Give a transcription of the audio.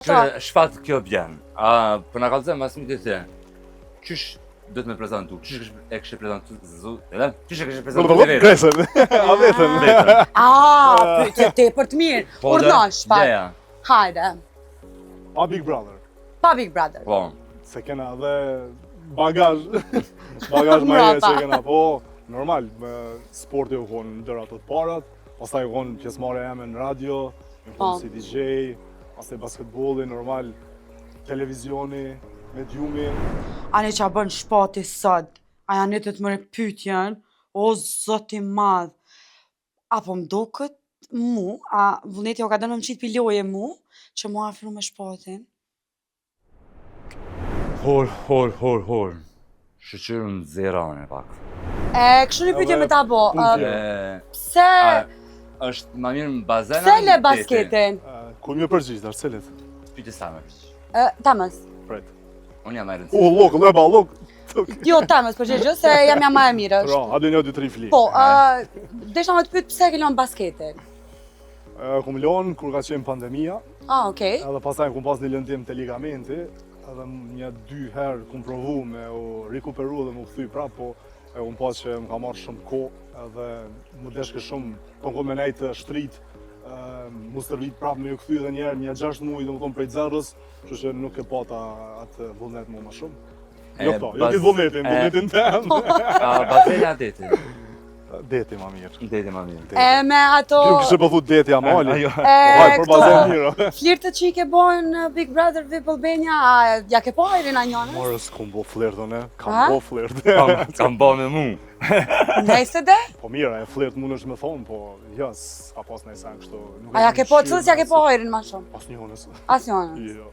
Qyre, Shpat kjo bjen. A, po na kallzon mas miti se qysh do të me prezantu, qysh e kishe prezantu, zu, edhe? Qysh e kishe prezantu të vetën? Kresën, a vetën. Vetën. A, pyetje tepër të mirë. Po, Urdhno, dhe, Shpat. Leja. Hajde. A Big Brother. Pa Big Brother. Po. Se kena dhe bagazh, bagazh ma Mrapa. që kena, po, normal, me sporti u konë ndër ato të parat, pastaj u konë pjesëmarrja jeme në radio, u Po. konë si DJ, pastaj basketbolli, normal, televizioni, mediumi. A ne qa bën Shpati sot? A janë netët më pyetjen? O zoti madh. Apo më duket mu, a vullneti o ka dënë me më qitë pi loje mu, që mu afru me Shpatin. Hor, hor, hor, hor. Shqyr në zerane pak. E, kështu një pyetje Edhe me ta bo. punë ë, tjera. E, Pse, a, është ma mirë në bazen pse a le në deti? basketin? Eh, Ku më përgjigj, dash cilit? Pyetje sa më përgjigj. Ë, Tamës. Pret. Unë jam më e rëndësishëm. U, lok, leba, lok. Jo, tamës, përgjigj, se jam jam ma e mirë Pra, është. hajde një, dy, tri fli. Po, ë, desha me të pyet pse ke lënë basketin. Eh, Kum lonë kur ka qenë pandemia, Ah, okej. edhe pastaj kum pas një lëndim te ligamenti, edhe një dy herë kum provu me u rikuperu dhe me u kthy prapë, po e kum pas që më ka marrë shumë kohë edhe më deshke shumë, po më me nejtë të shtrit, ë, mu stërvit prapë me ju kthy edhe një herë, një 6 muaj, domethënë prej zerës, kështu që nuk e pata atë vullnet më më shumë. E, Jo këto, jo bas- këtë vullnetin, e, vullnetin tem. A, bazen a deti? Deti ma mirë. Deti ma mirë. E me ato Ju kishe po thu deti a mali. Ajo. e, Po hajde, për këto bazen mirë. flirtet që i ke bën në Big Brother VIP Albania, a ja ke pa ajrin a njënës? Morë s'kum bo flirt unë, kam Ha? bo flirt. Kam, kam bo me mu. Nejse de? Po mirë, e flirt mund është me thonë, po jo, s'ka pas nëjë sen kështu. Nuk A ja e ke kam pa, shqyrë cilës ja ke me pa ajrin ma shumë? As njënës. As njënës. Jo.